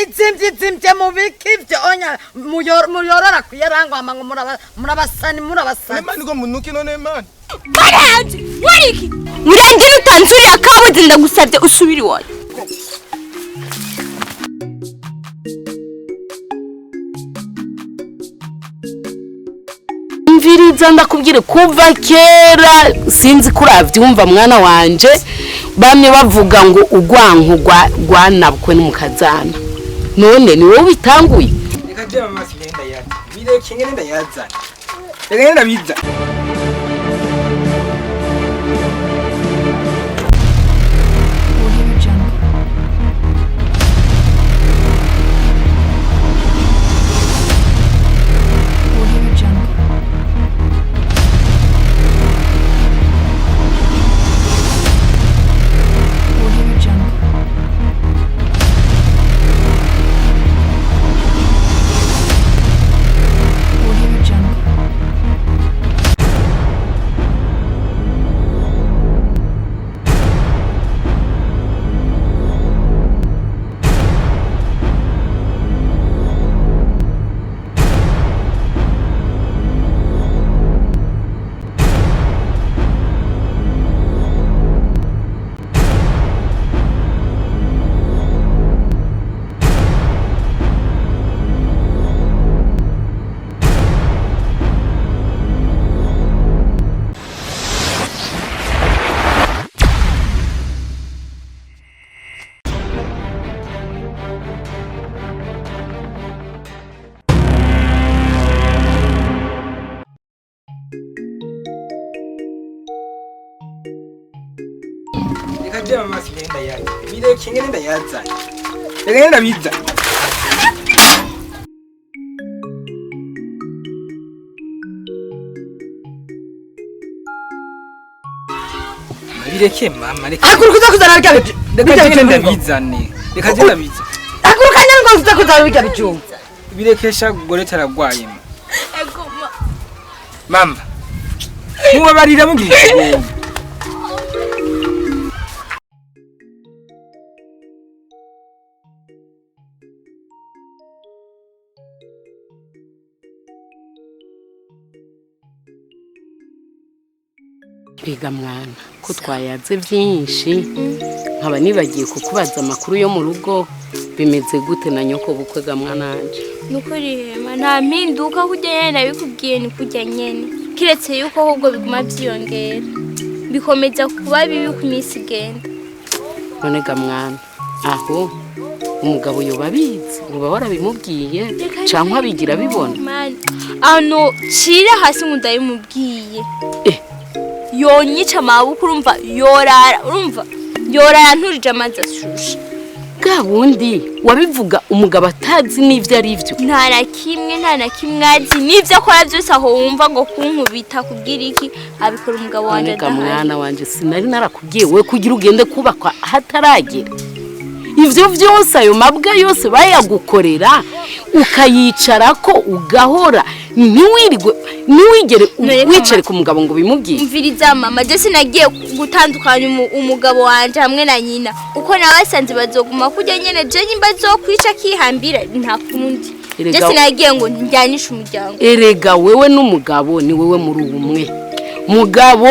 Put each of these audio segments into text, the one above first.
Izimvye izimvye mubiki ivyo onya muyorora kuyarangwa ngo murabasani murabasani. Mani ngo munuki none mani. Baranje wariki urengera utanzuriye akabuze ndagusabye usubire iwanyu. Mviriza ndakubwire kuva kera sinzi ko uravyumva mwana wanje, bamwe bavuga ngo ugwanko rwanabwe n'umukazana, none ni wowe bitanguye. Reka je mama sigenda yaza bireke ngene ndayazana, reka ngene ndabiza. Reka je mama sigenda yaza bireke ngene ndayazana, reka ngene ndabiza. Bireke mama, reka Haguruka uza kuzana birya reka je bijumba. ndabizane, reka je ndabiza. Haguruka nyene ngo uze kuzana birya bijumba. Birekesha Goreta aragwaye. Mama mubabarira mugira ikigomba. Biga mwana ko twayaze byinshi, nkaba nibagiye kukubaza amakuru yo mu rugo bimeze gute na nyoko bukwe ga mwana wanje? Nukuri hema nta mpinduka kujya nyene nabikubwiye ni kujya nyene, kiretse yuko ahubwo biguma byiyongera bikomeza kuba bibi ku minsi igenda. None ga mwana aho umugabo yoba abizi, uba warabimubwiye canke abigira abibona? Ano cira hasi ngo ndabimubwiye. Yonyica amaboko urumva yorara, urumva yorara nturije amazi ashushe. Bwa bundi wabivuga umugabo atazi n'ivyo ari vyo. Nta na kimwe, nta na kimwe azi n'ivyo akora byose, aho wumva ngo kunkubita kugira iki abikora umugabo wanje None ga adahari. mwana wanje sinari narakubwiye we kugira ugende kubakwa hataragera. Ivyo vyose ayo mabwa yose bayagukorera ukayicarako ugahora, ntiwirirwe ntiwigere wicare ku mugabo ngo bimubwire. Mviriza mama, je sinagiye gutandukanya umugabo wanje hamwe na nyina, uko nabasanze bazoguma kujya nyene, je nyimba zokwica kihambira nta kundi. Je sinagiye ngo njyanishe umuryango. Erega wewe n'umugabo ni wewe muri ubumwe. Mugabo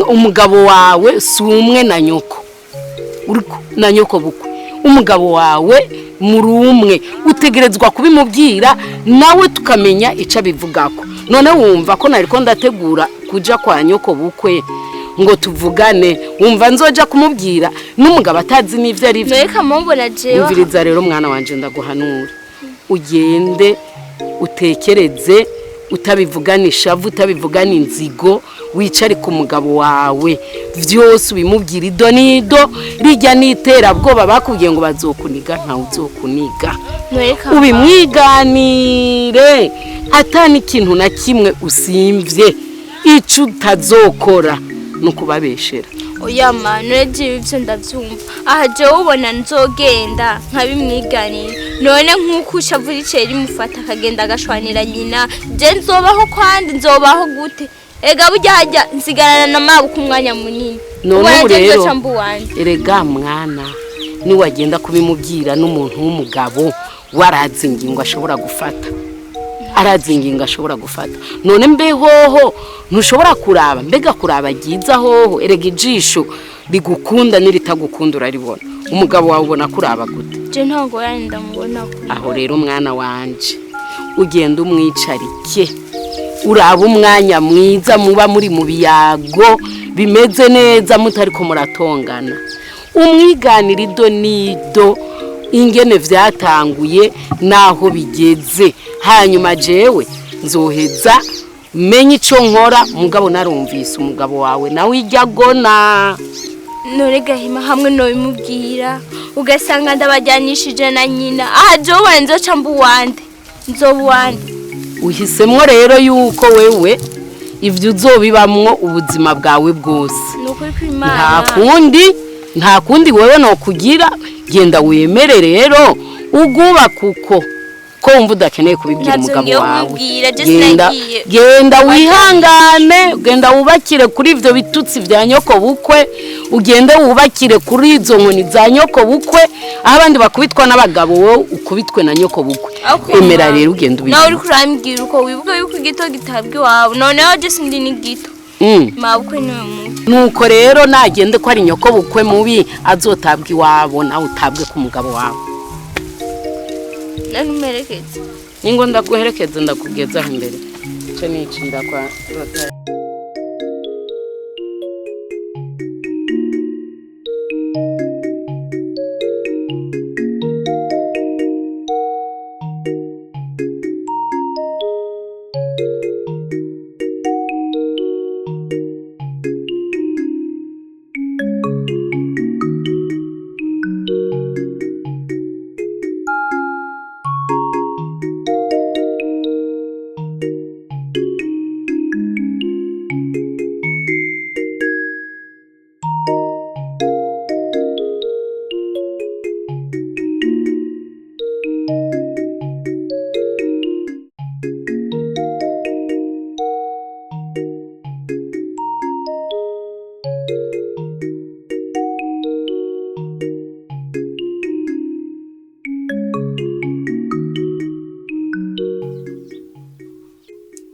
umugabo wawe si umwe na nyoko, uriko na nyoko bukwe. Umugabo wawe muri umwe utegerezwa kubimubwira nawe tukamenya ico abivugako. None wumva ko nariko ndategura kuja kwa nyoko bukwe ngo tuvugane, wumva nzoja kumubwira n'umugabo atazi n'ivyo ari vyo. Reka mumbona jewe. Umviriza rero mwana wanje ndaguhanura, ugende utekereze, utabivugana ishavu, utabivugana inzigo, wicare ku mugabo wawe vyose ubimubwira ido nido. Rijya n'iterabwoba bakubwiye ngo bazokuniga, ntawe uzokuniga. Ubimwiganire Ata n'ikintu na kimwe usimvye, ico utazokora ni ukubabeshera. Oya ma, none jewe ivyo ndavyumva. Aha jewe ubona nzogenda nkabimwiganira. None nk'uko ushavu ricaye rimufata akagenda agashwanira nyina, je nzobaho kwandi, nzobaho gute? Ega burya hajya nsigarana na mabuka umwanya munini. None Ubona ubu je rero nzoca mba uwande. Erega mwana, niwagenda kubimubwira n'umuntu w'umugabo warazi ingingo ashobora gufata, arazi ingingo ashobora gufata. None mbe hoho ntushobora kuraba, mbega kuraba ryiza hoho? Erega ijisho rigukunda n'iritagukunda uraribona. Umugabo wawe ubona kuraba gute? Je nta ngorane ndamubona ko. Aho rero mwana wanje, ugenda umwicarike, uraba umwanya mwiza muba muri mu biyago bimeze neza, mutariko muratongana, umwiganira ido n'ido ingene vyatanguye naho bigeze. Hanyuma jewe nzoheza menye ico nkora, mugabo narumvise umugabo wawe nawe ijya agona. None gahima hamwe nobimubwira ugasanga ndabajyanishije na nyina, aha jewe ubona nzoca mba uwande, nzoba uwande. Uhisemwo rero yuko wewe ivyo uzobibamwo ubuzima bwawe bwose. Ni ukuri kw'Imana. Nta kundi, nta kundi wewe nokugira. Genda wemere rero ugubaka uko ko wumva udakeneye kubibwira Ntavyo umugabo ngiye wawe. kumubwira, je Genda, sinagiye. genda wihangane, genda wubakire kuri ivyo bitutsi vya nyoko bukwe, ugende wubakire kuri izo nkoni za nyoko bukwe, aho abandi bakubitwa n'abagabo wowe ukubitwe na nyoko bukwe. Ako Emera mama. rero ugende Nawe ubivuge. uriko urambwira uko wibuka yuko igito gitabwa iwawe, noneho je sindi n'igito. Mabukwe niwe mubi. Nuko rero nagende ko ari nyoko bukwe mubi, azotabwa iwabo, nawe utabwe ku mugabo wawe. None umperekeze. Ningo ndaguherekeze, ndakugeza aho imbere. Ico nici ndakwa.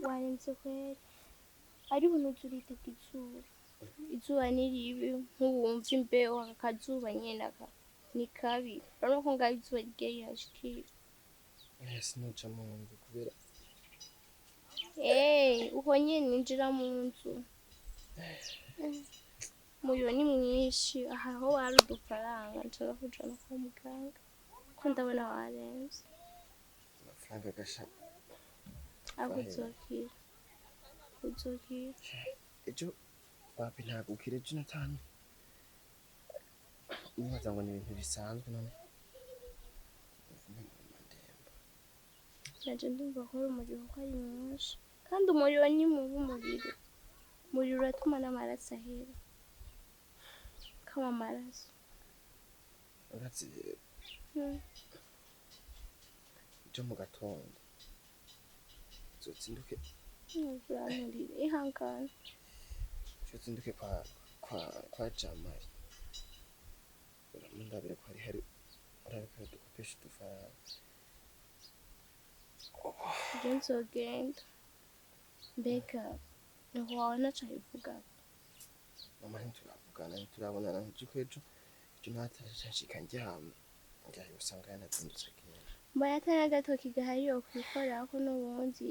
Waremvye kweri, ariko ntuzurite izuba. Izuba ni ribi, nk'ubu wumva imbeho, aka kazuba nyene aka ni kabi. Urabona ko ngaho izuba rigiye rirashikira. Sinoca mu nzu kubera Uko nyene ninjira mu nzu. Umuriro ni mwinshi, aha ho wari udufaranga nshaka kujana kwa muganga, ko ndabona waremvye. Amafaranga agasha. Ariko uzokira, uzokira. Ejo wapi, ntagukira ejo natanu nibaza ngo ni ibintu bisanzwe, none Naje ndumva ko ari umuriro, ko ari mwinshi, kandi umuriro ni mubi. Umuriro uratuma n'amaraso ahera, kama amaraso. Urazi ejo mu gatondo uzotsinduke. Uramurire, ihangane. Uzotsinduke kwa Jamari, uramundabire ko hari urabe ko dukopesha udufaranga. Ibyo nzogenda. Mbega ntiwawe naco abivuga? Mama ntituravugana, ntiturabonana. Nzi ko ejo ntatashika ndyama, ngiye usanga yanazindutse agenda. Mbona atari agatoki gahari yokwikorako n'ubundi.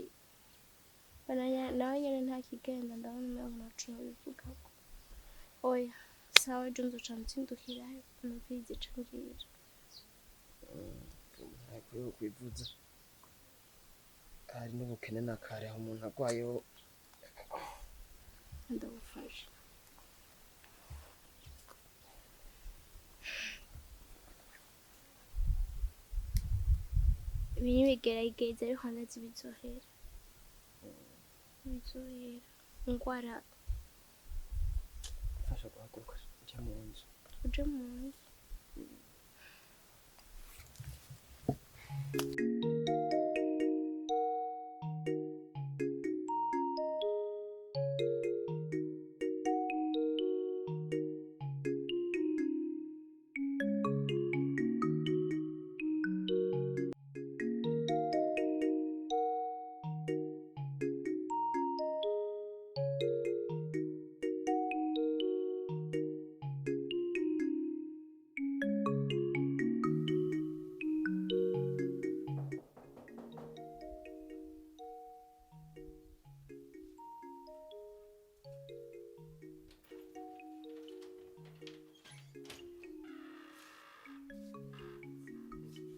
Mbona nawe nyene nta kigenda, ndabona umengo ntaco yobivugako. Oya, sawa, ejo nzoca nzindukirayo numvirize ico ambwira. Ntakwiye kwivuza, hari n'ubukene na kare aho umuntu agwayeho. Ndagufasha. Ibi ni ibigerageza, ariko ndazi bizohera. ko bizohera ingwara. Mfasha guhaguruka njya mu nzu. Uje mu nzu.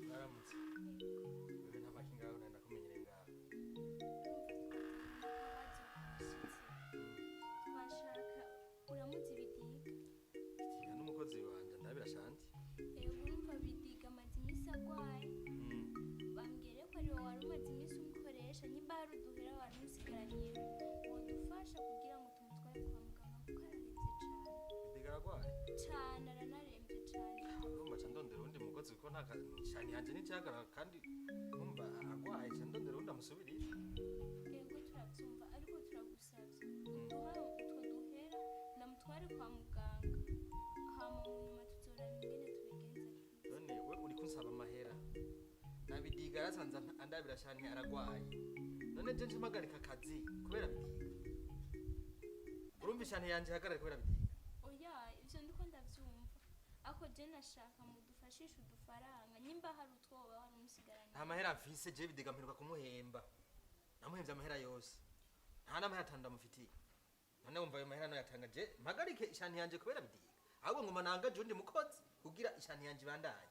Mwaramutse. Wewe nta makinga yawe nenda kumenyere ngaho. Twashaka uramuzi Bidiga? Bidiga n'umukozi wanje ndabira shanti. Urumva Bidiga amaze iminsi agwaye, bambwiye ko ariwe wari umaze iminsi umukoresha, nimba hari uduhera wari umusigaraniye wodufasha kugira ngo tumutware kwa muganga kuko ararembye cane. Bidiga aragwaye. Cane, aranarembye cane. Urumva ca ndondera uwundi mukozi kuko nta shani yanje n'icahagarara kandi urumva agwaye ca ndondera uwundi amusubirira. Yego turabyumva, ariko turagusabye uduhaye utwo duhera ndamutware kwa muganga, hama mu nyuma tuzoraba ingene tubigenza. None we uri kunsaba amahera. Na Bidiga yarasanze andabira shani aragwaye. None je nce mpagarika akazi kubera Bidiga. Urumva ishani yanje ihagarare kubera Bidiga. Oya, ivyo ndiko ndavyumva, ariko je nashaka mudufashishe udufaranga nimba hari utwo woba wari umusigaranye. Nta mahera mfise je. Bidiga mperuka kumuhemba. Namuhemvye amahera yose. Nta n'amahera atanu ndamufitiye. None wumva ayo mahera noyatanga je mpagarike ishani yanje kubera Bidiga? Ahubwo nguma nangaje uwundi mukozi kugira ishani yanje ibandanye.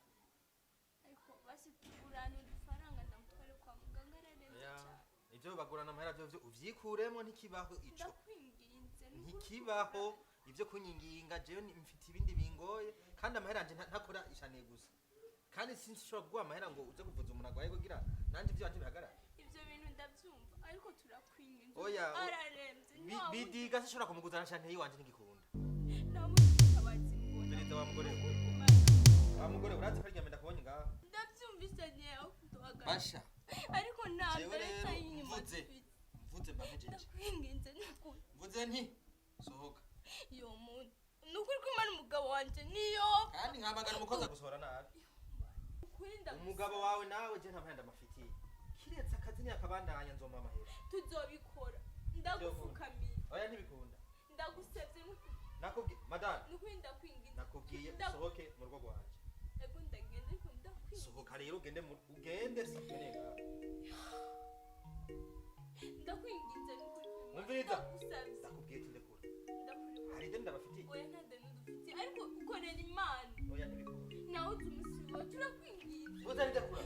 Ariko basi urana udufaranga ndamutware kwa muganga, ararembye cane. Ivyo bagurana amahera vyovyo uvyikuremo, ntikibaho ico. Ndakwinginze ni ukuri. Ntikibaho ivyo kunyinginga. Jewe mfite ibindi bingoye kandi amahera yanje ntakora ishaniye gusa, kandi sinshobora kuguha amahera ngo uze kuvuza umuntu agwaye kugira nanje ivyo wanje bihagarare. Ivyo bintu ndavyumva, ariko turakwinginze. Oya, ararembye. Nta wundi. Bidiga sinshobora kumuguzana shani yiwanje, ntigikunda. Nta wundi mutabazi mbona. Perezida wa mugore we. Kumana. Wa mugore, urazi ko ari ndakubonye ngaha. Ndavyumvise nyewe kuduhagarara. Basha. Ariko nta Jewe mbere rero y'inyuma mvuze. dufite. Mvuze mba mpejeje. Ndakwinginze nukuri. Mvuze nti sohoka. Yo muntu, nukuri ko imana umugabo wanje niyo. Kandi nkamagana umukozi agusohora nabi. Ukuri ndagusaba. Umugabo wawe nawe je nta mahera ndamufitiye, kiretse akazi niyakabandanya nzomuha amahera. Tuzobikora, ndagufukamiye. Oya, ntibikunda. Ndagusabye nukuri. Nakubwiye madame. Nukuri ndakwinginze. Nakubwiye usohoke mu rugo rwanje. Ego ndagenda, ariko ndakwinginze. Sohoka rero ugende ugende, sinkeneye ngaho. Ndakwinginze nukuri kw'Imana. Umviriza. Ndagusabye. Ndakubwiye ati ndekura. Ndakureka. Hari ideni ndabafitiye? Oya, nta deni dufitiye, ariko ukorera Imana. Oya, ntibikunda. Nawe uzi umusibo, turakwinginze. Uze ndekura.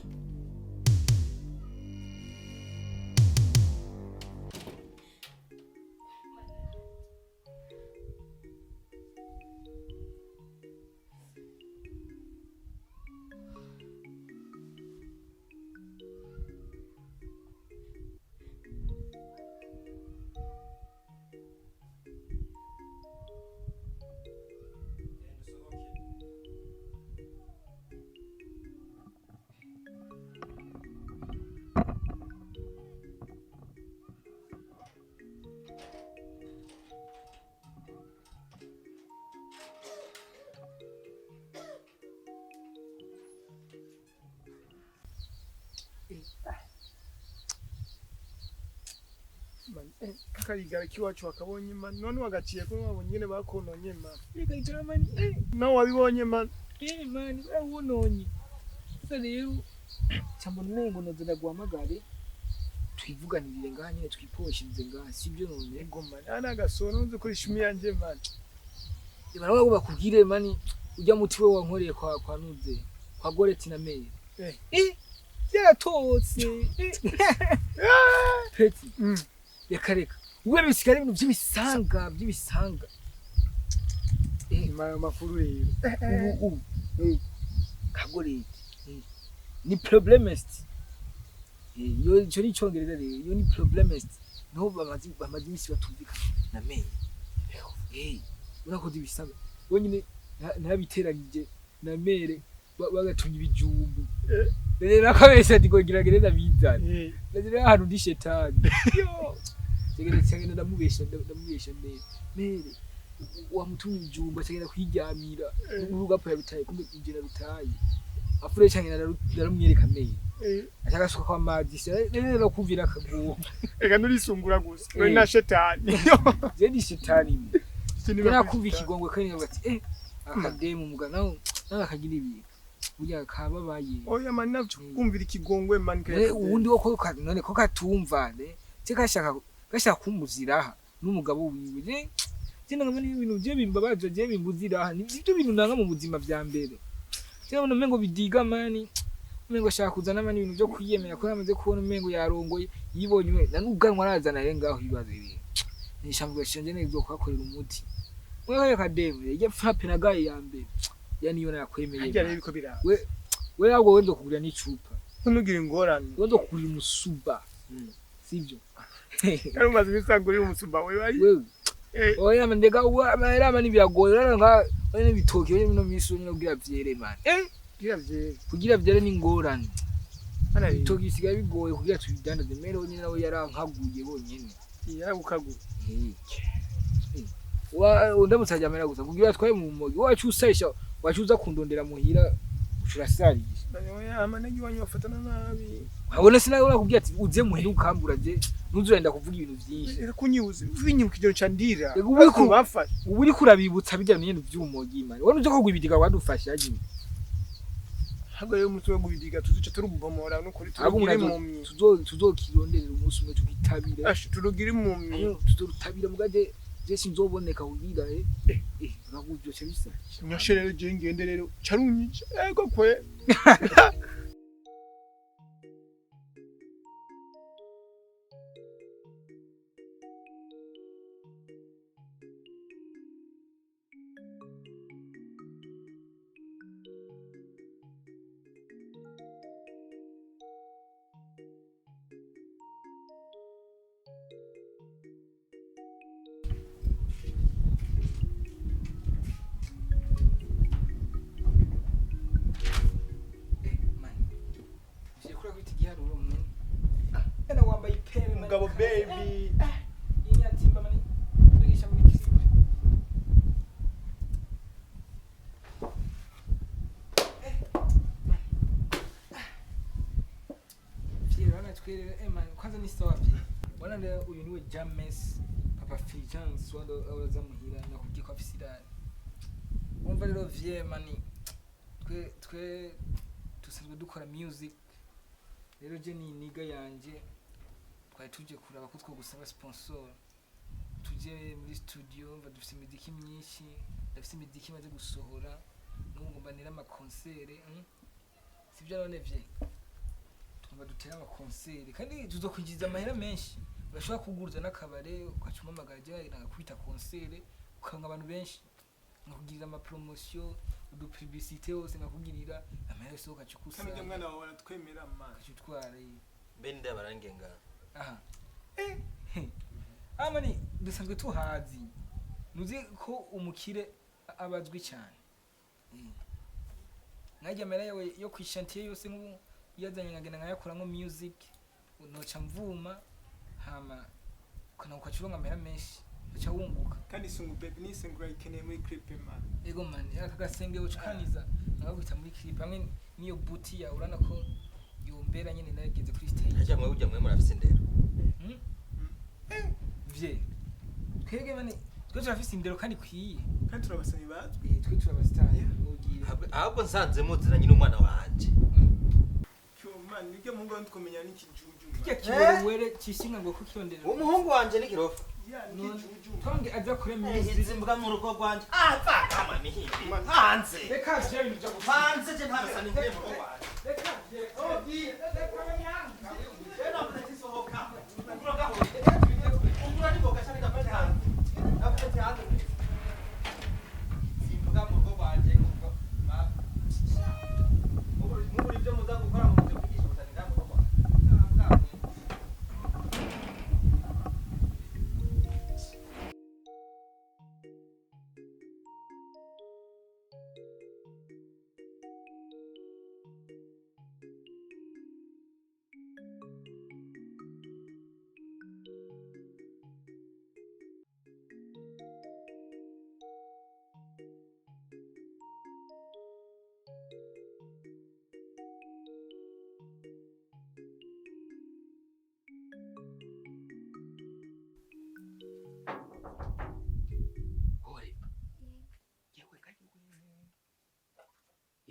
Mana yanjye. Genda usohoke. Kakarigara k'iwacu wakabonye man, none wagaciye ko wabonye nyene bakononye man? Reka mani eh. Nawe wabibonye man? Eh mani, barawononye. Sasa rero cyambona umengo noze ndaguhamagare twivuganirire ngaha nyene, twiposhirize ngaha, sibyo none? Ego man, ana agasoro nzi kuri shumi yanje man. Baravuga bakubwire mani ujya muti we wankoreye kwa nuze kwa Goreti na Meya. Eh. Eh, yaratotse. Eh. Peti. Reka reka. Ubwo bisigara ibintu by'ibisanga by'ibisanga. Eh, Mayo makuru rero. Ubu ubu. Kagoreti. Eh. Ni problemest. Eh, iyo ico ni icongereza rero, iyo ni problemest. Niho bamaze iminsi batumvikana na meya. Eh, urakoze ibisaba. Wenyine narabiteranyije na mere bagatumye ibijumbu. Rero nakabesha ati ngo ngira ngende ndabizane. Rero ahantu ndi shetani. Yo. Tegere cyangwa ndamubesha ndamubesha mere. Mere wamutumye ibijumbu acagenda kwiryamira. Urugapfa yabitaye kumbe injira bitaye. Afure cyangwa ndaramwereka mere. Ashaka suka kwa amazi. Rero kumvira akaguha. Eka nurisungura gusa. We na shetani. Je ni shetani. Siniba Yarakumva ikigongwe kandi nkavuga ati eh akademu mugana nawe akagira ibintu burya kababaye. Oya man navyo kumvira ikigongwe man. Eh, uwundi wo ko none ko katumva ne cye gashaka kumuziraha n'umugabo wiwe je je nanga muri ibintu je bimbabaje je bimbuziraha ni byo bintu nanga mu buzima vya mbere je nabona umengo bidiga mani umengo ashaka kuzana mani ibintu byo kwiyemera ko yamaze kubona umengo yarongoye yibonye we na n'ubwanwa arazana rero ngaho ibibazo ibi nishambuye shanje neza kuhakorera umuti wewe kademu ye frappe nagaye ya mbere yani yo nakwemeye Harya rero biko biraba. We ahubwo wenda kugura n'icupa Ntugire ingorane. wenda kugura umusuba sivyo Kari umaze iminsi uri umusumba wewe ari. wewe Eh. oya ndega amahera mani biragoye urabona nka oya n'ibitoki oya bino minsi nyine kugira vyere man Eh, kugira vyere. Kugira vyere ni ingorane. Hana rero. Ibitoki bisigaye bigoye kugira tubidandaze mere nyine nawe yarankaguye bonyene. Yaragukaguye. Wa ndamutse amera gusa kugira atwaye mu mogi wacu usayisha wacu uza kundondera muhira ucurasarisha. Oya amanegi wanyu bafatana nabi. Wabona sinawe nakubwiye ati uze muhira ukambura je ntuzurenda kuvuga ibintu vyinshi. Reka kunyibuza ubinyibukije nca ndira. Ego ubu uriko- bafashe. Ubu uriko urabibutsa bijya bintu vy'umogi man. Wari uje kugwa ibidiga wadufasha yagiye. Ahubwo rero umunsi wo guhidiga tuzuca turubomora nukuri Ahubwo turugira umuntu impumyi. Tuzokironderera umunsi umwe tugitabire. Asha turugira impumyi. Ayo tuzorutabira mugaje je sinzoboneka kugira eh eh uraguvyo bisa. Nyoshe rero je ngende rero carunyica. Ego kwe. Mugabo baby. Kwanza ni sawa pia. Bwana leo uyu niwe James Papa Fulgence wando abaza muhira nakubwiye ko afise irari. Wumva rero vie mani twe dusanzwe dukora music rero je ni niga yanje twari tuje kuraba ko twogusaba sponsor tuje muri studio mva dufise imiziki myinshi ndafise imiziki imaze gusohora n'ubu ngomba ntere amakonsere sivyo none vye tugomba dutere amakonsere kandi tuzokwinjiza amahera menshi urashobora kuguruza n'akabare ugaca umpamagara je nagakubita konsere ukanga abantu benshi nkakugirira amapromosiyo udupublicité hose nkakugirira amahera yose ugaca Kandi ukusanya mwana wawe aratwemera man. ugaca utwara Mbe ninde abarangenga? Aha. Amani dusanzwe tuhazi. Nuzi ko umukire abazwi cyane. Nkajya mera yawe yo kwishantiye yose nk'ubu yazanye nkagenda nkayakoramo music noca mvuma hama kana ukacuronka amahera menshi uca wunguka. Kandi sungu baby ni sengura ikeneye muri clip man. Ego man aka gasenge ucukaniza nkagakubita muri clip hamwe n'iyo buti yawe urabona ko yombera nyene narigeze kuri stage. Harya mwe burya mwe murafise indero. Vye twebwe mani twe turafise indero kandi ikwiye. Kandi turabasani bazwi. Eh, twe turabasitari mubwire. Ahubwo nsanze muziranye n'umwana wanje. Cyo man nibyo muhungu wawe twomenya n'ikijuju. Kirya kiwerewere cishinga ngo kukirondera. Umuhungu wanje ni kirofa. Ya n'ikijuju. Twange aza kure music. Izi mbwa mu rugo rwanje. Ah, kama mihimbi. Hanze. Reka vye ibintu vyo gukora. Hanze je nta basani nkiri mu rugo rwanje. Reka vye. Obwiye. Je navuze ati sohoka. Ugura gahoro. Ugura niboga cyane gafate hanze. Gafate hanze. Simbuga mu rugo rwanje kuko muburi ibyo muza gukora mu byo kwigisha ubusani ngaha mu rugo rwanje.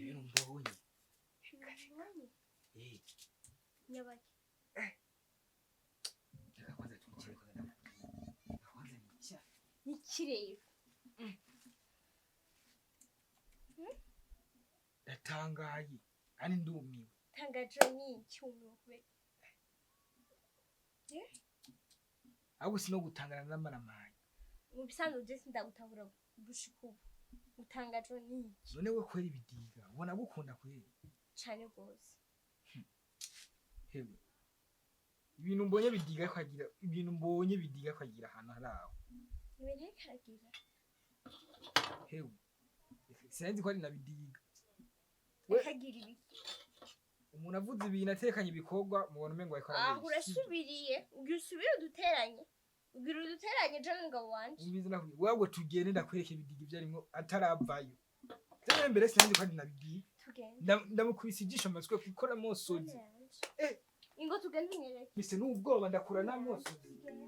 Ibintu mbonye. Mbonye? Eh, Nyabaki. reka kwanza twicare kwanza ndakubwira. Reka kwanza nicare. Nikireba. Ndatangaye kandi ndumiwe. Tangaje ni icyuma kubera. Ahubwo si no gutangana n'amaramaye. Mu bisanzwe je sindagutahura gushika ubu. Utangaje ni iki? None we kwera ibidiga ubona gukunda kwera? Cane gose. Hewe, ibintu mbonye bidiga kwagira, ibintu mbonye bidiga kwagira ahantu hari aho. Ibintu ariko aragira. Hewe, sinzi ko ari na bidiga. We- Akagira ibiki? Umuntu avuze ibintu atekanye ibikorwa mubona umengo ariko Aho arabeshya. urasubiriye. Ugira usubire uduteranye. Ugira uduteranye je n'umugabo wanje. Umbizi nakubwiye wabwo tugende ndakwereka ibidiga ibyo arimo ataravayo. Tena mbere sinzi ko ari na bidiga. Tugende. Ndamukubise ijisho amaswe kuko namosozi. None yanje. Eh. Ingo tugende unyereke. Mise n'ubwoba ndakura namosozi. Tugende.